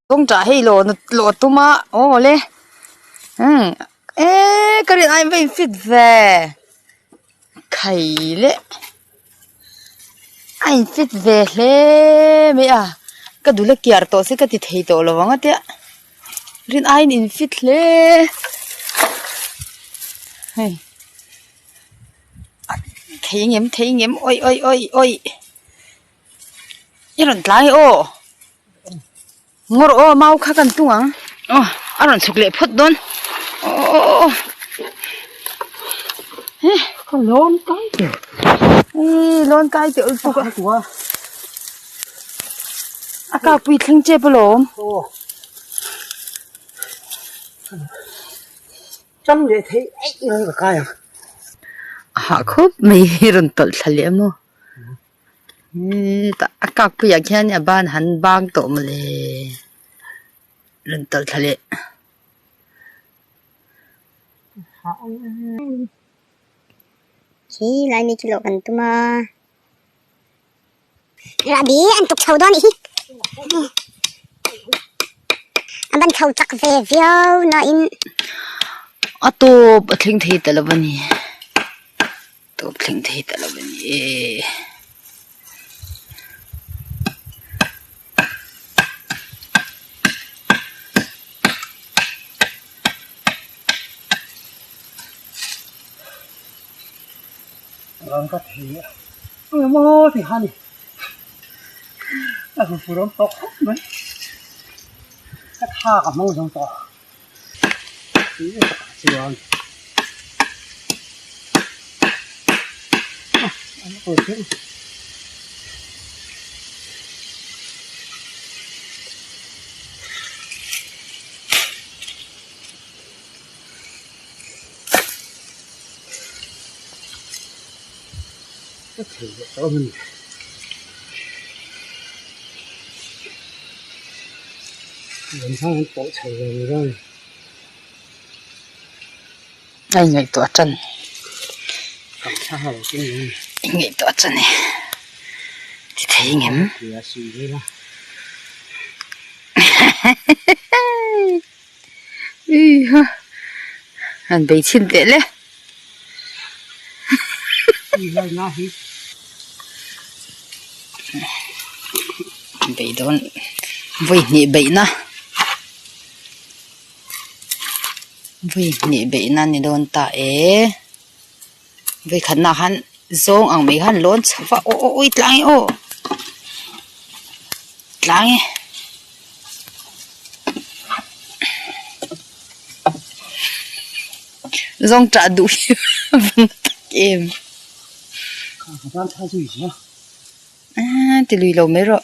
Kawngṭah hei lawn lawh tum a aw le umm eee ka rin aiin va in fit ve khai le a in fit ve hle mai a ka dul a kiar tawh se ka ti thei tawh lo ang a tia rin aiin in fit hle hei thei ngem thei ngem awi awi awi awi i rawn tlai aw. Ngawr aw mau kha kan tung ang aw a rawn chhuk leh phawt dawn aw aw aw aw he ka lawn kai teh ih lawn kai teh ulh tuk a a kak pui thleng tep alawm aw chang leh theih eih ang ka kai ang a hah khawp mai hi rawn tawlh thla leh a maw. Hetah a kak puiah khian a ban han bang tawh mawle rawn tawlh thla leh. Khi lai mi khi lawh kan tum a rahbi an tuk chho dawn anih hi a ban chho chak ve viau na in. A tawp a thleng thei ta lo a ni. Tawp thleng thei ta lo a ni e. Rang ka thei a engemaw ti kha a ni a fur awm tawh khawp mai ka thak a hmang zo tawh. Chuan ka thei leh tawh a ni. A inngaihtuah tan inngaihtuah tan e ti thei ngem han bei chhin teh le. Bei dawn vawi hnih beihna vawi hnih beihna a ni dawn ta e vawi khatna ah khan zawng ang mai khan lawn chho va aw aw awi tlang e aw tlang e. Zawng ṭah duh hi a va na tak em. Ti lui lo mai rawh.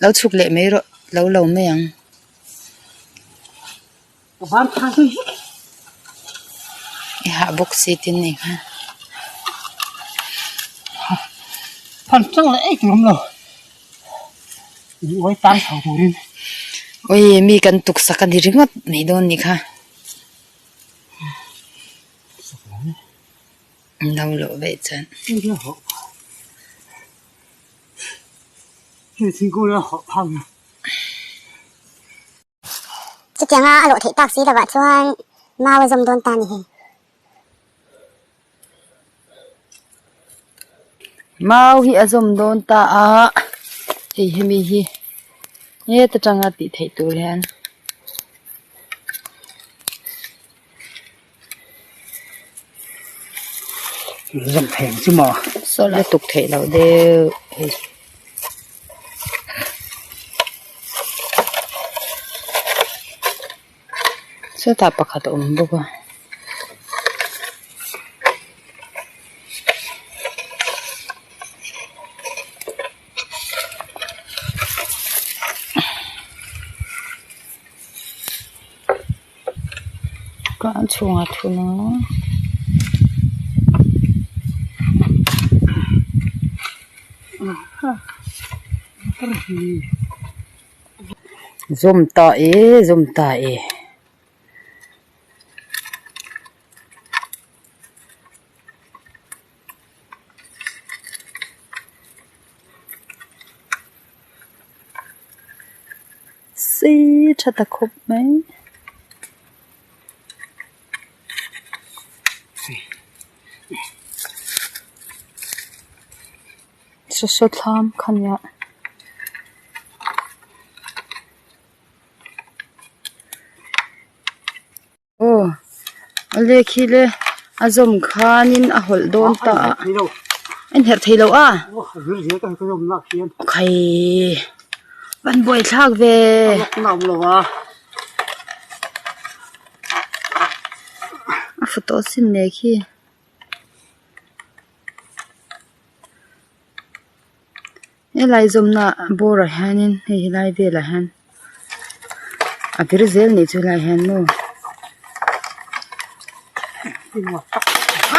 Lo chhuk leh mai rawh lo lo mai ang. I hah bawk si tin ni kha. Awi mi kan tuksak a ni ringawt mai dawn ni kha. An lo luh veih chuan. Chutianga a lawh theih tak si lovah chuan mau a zawm dawn ta a ni hei. Mau hi a zawm dawn ta a, hei hemi hi heta tanga tih theih tur hian. Zawm thei ang chu maw? Saw la tuk theih loh deuh hei. Sawtah pakhat a awm bawk a. Ka chhungah thun a. Zawm ta e zawm ta e. sei tha ta khawp mai. Saw saw thlam kha nia. Aw awle khi le a zawm khanin a hawlh dawn ta a a inherh thei lo a khai van buai thlak ve a photo sin nen khi. Helai zawmna bawrah hianin hei helai velah hian a vir zel nih chu helaiah hian maw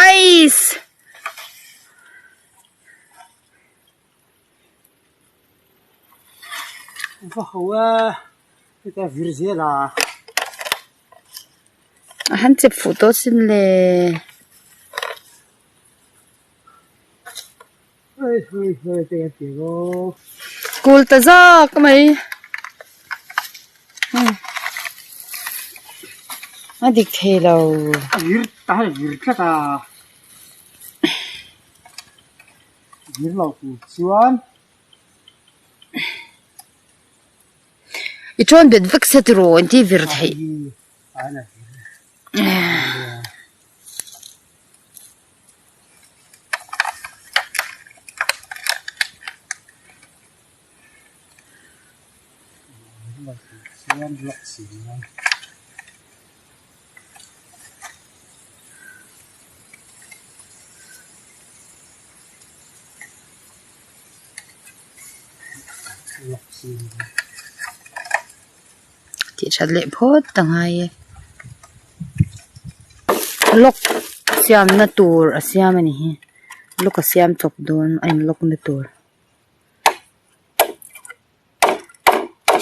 aiss. Va ho a heta vir zel a. A han chep fuh tawh sin le. Kul ta zak mai a dik thei lo. A vir ta a vir tlat a vir lo tur chuan. I tawn bet vek se tiraw engtin vir theih. Tih that leh phawt a ngai e lock siamna tur a siam a ni hi lock a siam chawp dawn a in lock na tur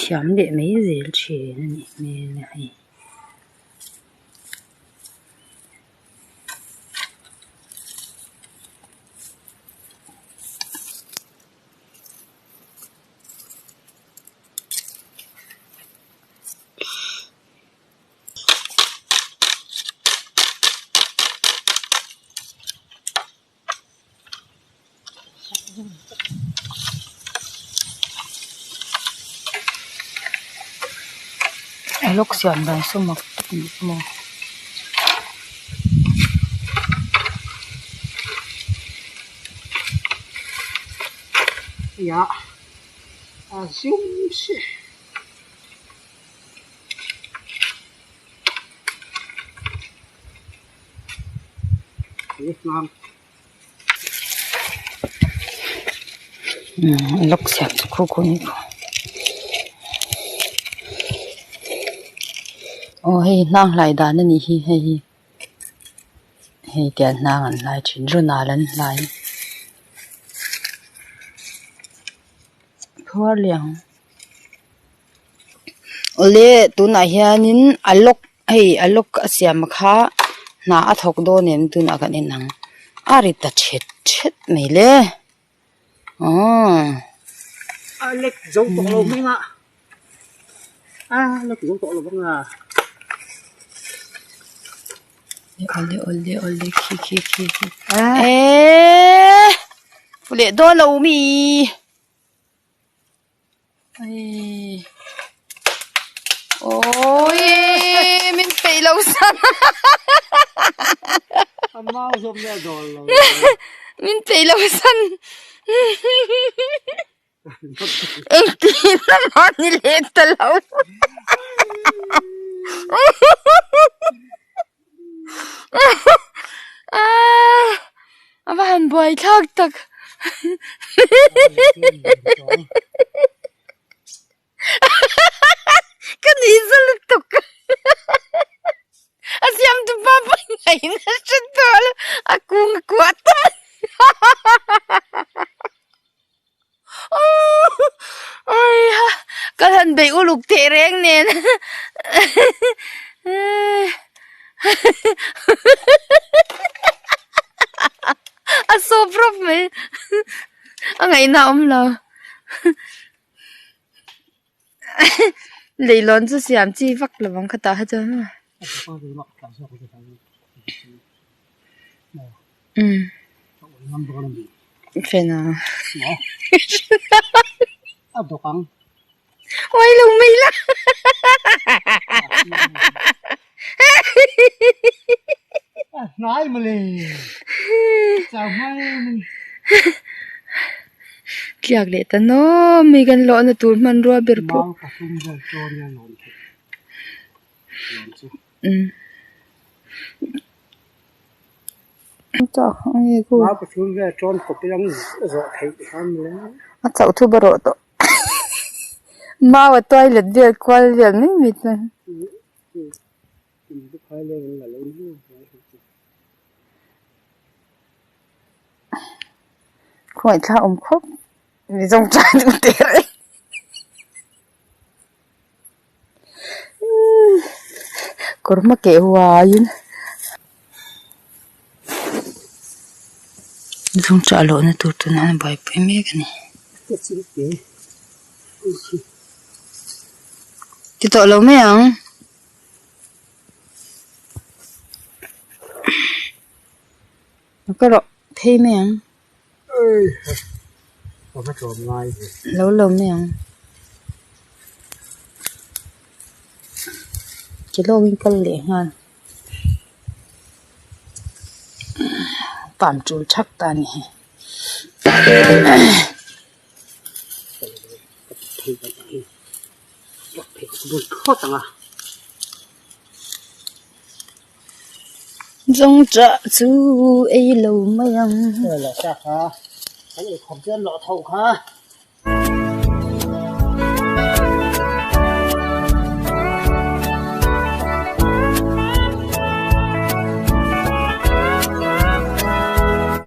thiam leh mai zel thin a nih hmel a hei. Lock siam dan saw mak tak a ni maw. Lock siam chu khu khu ni aw hei hnang hlai dan a nih hi hei hi hei tiang hnang an hlai thin runal an hlai phuar leh ang. Awle tunah hianin a lock hei a lock a siam kha hna a thawk dawn em tunah kan en ang a ri ta thet thet mai le aww. A lek zo tawh lo mai a a lek zo tawh lo ang a. Awle awle awle khi khi khi khi eeeee fu leh dawn lo mi. Awii min peih lo san A mau zawm nge a dawl lo. Min peih lo san Engtin a mahni leh ta lo. A va han buai thlak tak. Ka nuih za lutuk. A siam tu pa pawh in ngaih na hre tawh lo. A kung a kuah ta mai. Aww ka han beih uluk teh reng nen a sawp rawp mai a ngaihna a awm lo. Leihlawn chu siam chi vak lo ang khatah kha chuan maw. Umm. Fena. Uai lo mai la. Tliak leh ta nawm mai kan lawhna tur hmanrua ber pawh. Umm. A chauh thu ba rawh tawh. Mau a toilet vel kual vel mai mai chuan. Khawngaih thla awm khawp mi zawng tah duh teh reng. Kawr hma keh huaiin zawng chah lohna tur tunah an buaipui mek a ni. Ti tawh lo mai ang. Ka rawh phei mai ang. Lo lo mai ang. Ke lawngin kal leh nghal. Palm tul thak ta a ni hi. Zawngṭah chu ei lo mai ang.